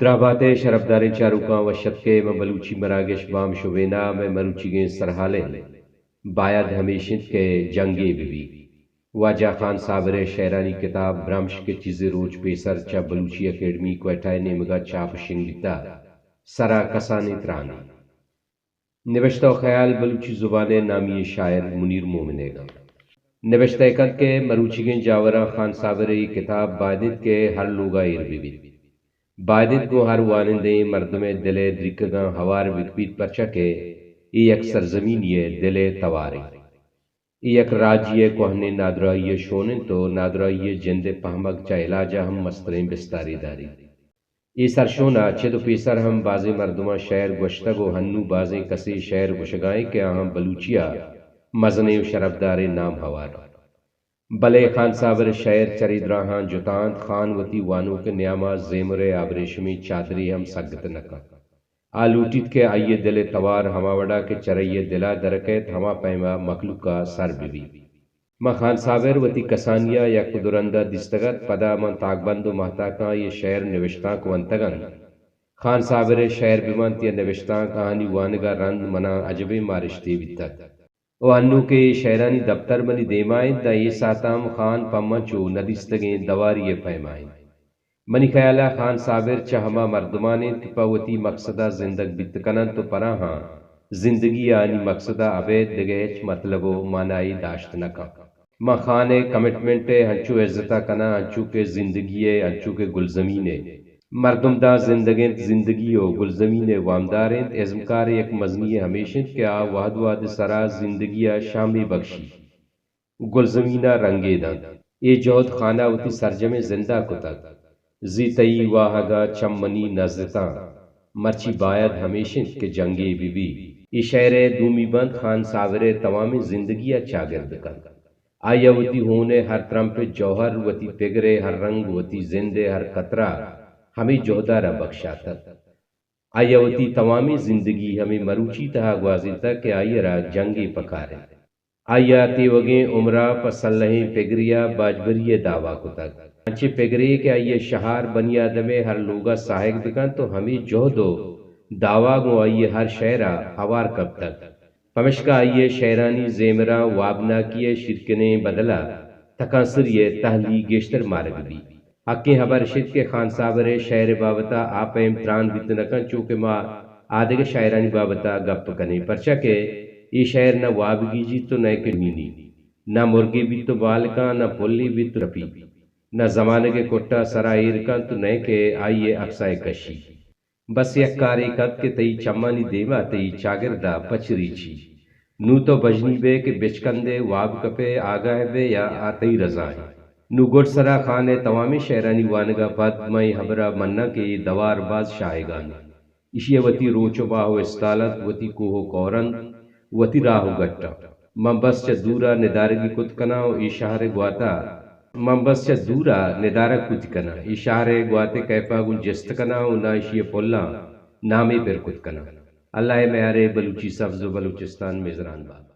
دراہ بات ئے شرپداریں چاروکاں، وش اتک ئے ماں بلوچی مراگش بام شبین ءَ۔ مئے مروچیگیں سرھال انت باید ھمیش انت کہ جنگے بہ بیت۔ واجہ خان صابر ءِ شئیرانی کتاب برمش کہ چیزے روچ پیسر چہ بلوچی اکیڈمی کوئٹہ ءِ نیمگ ءَ چاپ ءُ شنگ بیتگ، سر ءَ کسانیں ترانے۔ نبشتہ ءُ خیال بلوچی زبان ءِ نامی ئیں شاعر منیر مومن ئیگ ءَ۔ نبشتہ کنت کہ مروچیگیں جاوراں خان صابر ءِ اے کتاب باید انت کہ ھر لوگ ءَ ایر بہ بیت۔ باید انت گوں ھر وانندہ ئیں مردم ءِ دل ءِ دریکگاں ھوار بہ بیت، پرچا کہ اے یک سرزمینی ءِ دل ءِ توار انت۔ اے یک راجی ءِ کوھنیں نادراھی ءِ شون انت ءُ نادراھی ءِ جند ءِ پھمگ چہ علاج ءَ ھم مستریں بستارے داریت۔ اے سرشون ءَ چد ءُ پیسر ھم بازیں مردماں شئیر گوشتگ ءُ ھنوں بازیں کسے شئیر گوشگ ءَ انت کہ آھاں بلوچی ءَ مزنیں ءُ شرپداریں نام ھوار انت۔ بلے خان صابر ءِ شئیر چرے دراھاں جتا انت۔ خان وتی وانوک ءِ نیام ءَ زیمر ءِ آبریشمیں چادرے ھم سگت نہ کنت۔ آ لوٹیت کہ آئی ءِ دل ءِ توار ھما وڑ ءَ کہ چرئی ءِ دل ءَ در کئیت، ھما پیم ءَ مھلوک ءَ سر بہ بیت۔ ماں خان صابر وتی کسانی ءَ یک دو رند ءَ دیستگ ات، پدا ماں تاکبند ءُ ماھتاکاں آئی ءِ شئیر نبشتانک ونتگ انت۔ خان صابر ءِ شئیر بہ بنت یا نبشتانک، آھانی وانگ ءَ رند من ءَ اجبیں مارشتے بیتگ۔ ءُ ھنوں کہ اے شئیرانی دپتر منی دیم ءَ انت، داں اے ساھت ءَ ھم خان پہ من چو ندیستگیں دواری ءِ پیم ءَ انت۔ منی خیال ءَ خان صابر چہ ھما مردمان انت کہ پہ وتی مکسد ءَ زندگ بیت کن انت ءُ پراھاں زندگی ءَ آھانی مکسد ءَ ابید دگہ ھچ متلب ءُ مانائے داشت نہ کنت۔ ماں خان ءِ کمٹمنٹ ءَ انچو عزت ءَ کناں، انچو کہ زندگی ءَ، انچو کہ گلزمین ءَ۔ مردم داں زندگ انت، زندگی ءُ گلزمین ءِ وامدار انت۔ ازمکار ءِ یک مزنی یے ھمیش انت کہ آ وھد وھد ءِ سرا زندگی ءَ شھمے بکشیت، گلزمین ءَ رنگے دنت۔ اے جھد خان ءَ وتی سرجمیں زند ءَ کتگ۔ زی تئی واھگ ءَ چم منی نزتاں، مرچی باید ھمیش انت کہ جنگے بہ بیت۔ اے شئیر ءِ دومی بند خان صابر ءِ توامیں زندگی ءَ چاگرد کنت۔ آئی ءَ وتی ھون ءِ ھر ترمپ ءِ جوھر، وتی پگر ءِ ھر رنگ، وتی زند ءِ ھر کترہ ھمے جھد ءَ را بکشاتگ۔ آئی ءَ وتی توامیں زندگی ھمے مروچی تہا گوازینتگ کہ آئی ءَ را جنگے پکار انت۔ آئی ءَ تیوگیں عمر ءَ پہ سلھیں پگرے ءَ باجبری ءِ دعوا کتگ۔ انچیں پگرے کہ آئی ءِ شھار بنی آدم ءِ ھر لوگ ءَ ساھگ بہ کنت ءُ ھمے جھد ءُ دعوا گوں آئی ءِ ھر شئیر ءَ ھوار کپتگ۔ پمشکا آئی ءِ شئیرانی زیمراں وابناکی ءِ شیرکنیں بدل ءَ تکانسری ءِ تھلی گیشتر مارگ بیت۔ ھکیں ھبر اش انت کہ خان صابر ءِ شئیر ءِ بابت ءَ آ پیم تران بیت نہ کنت، چو کہ ما آدگہ شاعرانی بابت ءَ گپ کنیں، پرچا کہ اے شئیر نہ واب گیجیت ءُ نئیکہ مینیت، نہ مرگے بیت ءُ بال کنت، نہ پلے بیت ءُ رپیت، نہ زمانگ ءِ کٹ ءَ سر ءَ ایر کنت ءُ نئیکہ آئی ءِ عکس ءَ کشیت۔ بس یک کارے کنت کہ تئی چمانی دیم ءَ تئی چاگرد ءَ پچ ریچیت۔ نوں تو بژنی بئے کہ بچکندئے، واب کپئے، آگاہ بئے یا آ تئی رضا انت۔ نوں گڈسرا خان ءِ توامیں شئیرانی وانگ ءَ پد من اے ھبر ءَ مناں کہ اے دوار باز شاھگان انت۔ ایشی ءَ وتی روچ ءُ ماہ ءُ استال انت، وتی کوہ ءُ کور انت، وتی راہ ءُ گٹ انت۔ من بس چہ دور ءَ ندارگی کت کناں ءُ اے شھر ءِ گوات ءَ، من بس چہ دور ءَ ندارگ کت کناں، اے شھر ءِ گوات ءِ کیپ ءَ گوں جست کناں ءُ ناں ایشی ءِ پلاں نامے پر کت کناں۔ اللہ ءِ میار ءَ بلوچی سبز ءُ بلوچستان مزران بات۔